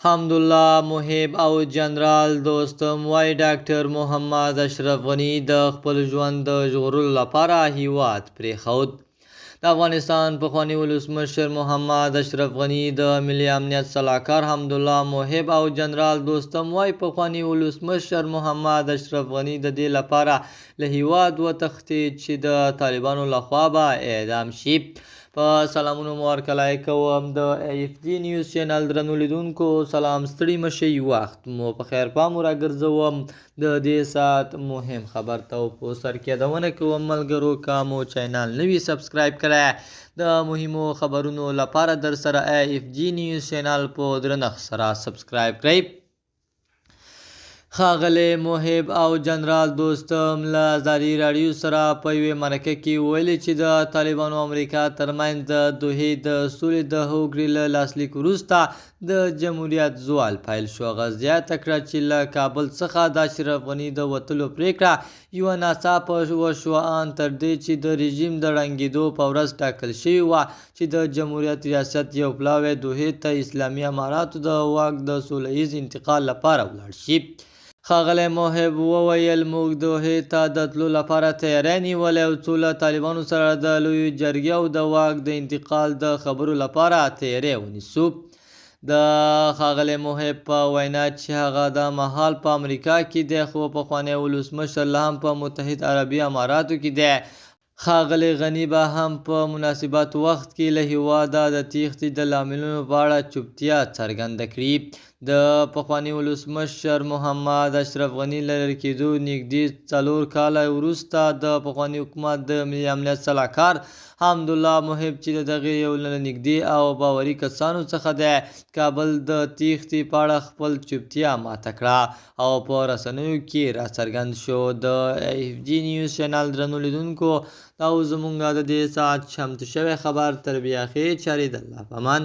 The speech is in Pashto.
حمدالله محب او جنرال دوستم وايي ډاکټر محمد اشرف غني د خپل ژوند د ژغورلو لپاره هیواد پرېښود. د افغانستان پخواني ولسمشر محمد اشرف غني، د ملي امنیت سلاکار حمدالله محب او جنرال دوستم وايي پخواني ولسمشر محمد اشرف غني د دې لپاره له هیواد وتښتید چې د طالبانو لخوا به اعدام شي. په سلامونو مو هرکلی کوم د ایف جي نیوز چینل درنو لیدونکو، سلام، ستړي مه شئ، وخت مو په خیر. پام راګرځوم د دې ساعت مهم خبر ته او په سر کې یادونه کوم ملګرو، که مو چینل نه وي سبسکرایب کړی، د مهمو خبرونو لپاره در سره ایف جي نیوز چینل په درنښت سره سبسکرایب کړئ. ښاغلی محب او جنرال دوستم له ازادي راډیو سره په یوې مرکه کې ویلي چې د طالبانو او امریکا ترمنځ د دوحې د سولې د هوکړې له لاسلیک وروسته د جمهوریت زوال پیل شو. هغه زیاته کړه چې له کابل څخه د اشرف غني د وتلو پرېکړه یوه ناڅاپه وشوه، ان تر دې چې د رژیم د ړنګېدو په ورځ ټاکل شوې وه چې د جمهوریت ریاست یو پلاوی دوحې ته اسلامي اماراتو د واک د سوله ییز انتقال لپاره ولاړ شي. ښاغلی محب وویل، موږ دوحې ته د تلو لپاره تیاری نیولی او څو له طالبانو سره د لویې جرګې او د واک د انتقال د خبرو لپاره تیاری ونیسو. د ښاغلی محب په وینا چې هغه دا مهال په امریکا کې دی، خو پخوانی ولسمشر لا هم په متحد عربي اماراتو کې دی. ښاغلی غني به هم په مناسبت وخت کې له هیواده د تیښتې د لاملونو په اړه چوپتیا څرګنده کړي. د پخواني ولسمشر محمد اشرف غني له لرې کېدو نږدې 4 کاله وروسته د پخواني حکومت د ملي امنیت سلاکار حمدالله محب چې د دغې یو له نږدې او باوري کسانو څخه دی، کابل د تیښتې په اړه خپل چوپتیا ماته کړه او په رسنیو کې راڅرګند شو. د ایف جي نیوز چینل درنو لیدونکو، دا و زمونږ د دې ساعت چمتو شوی خبر. تر بیا ښې چارې، د الله په امان.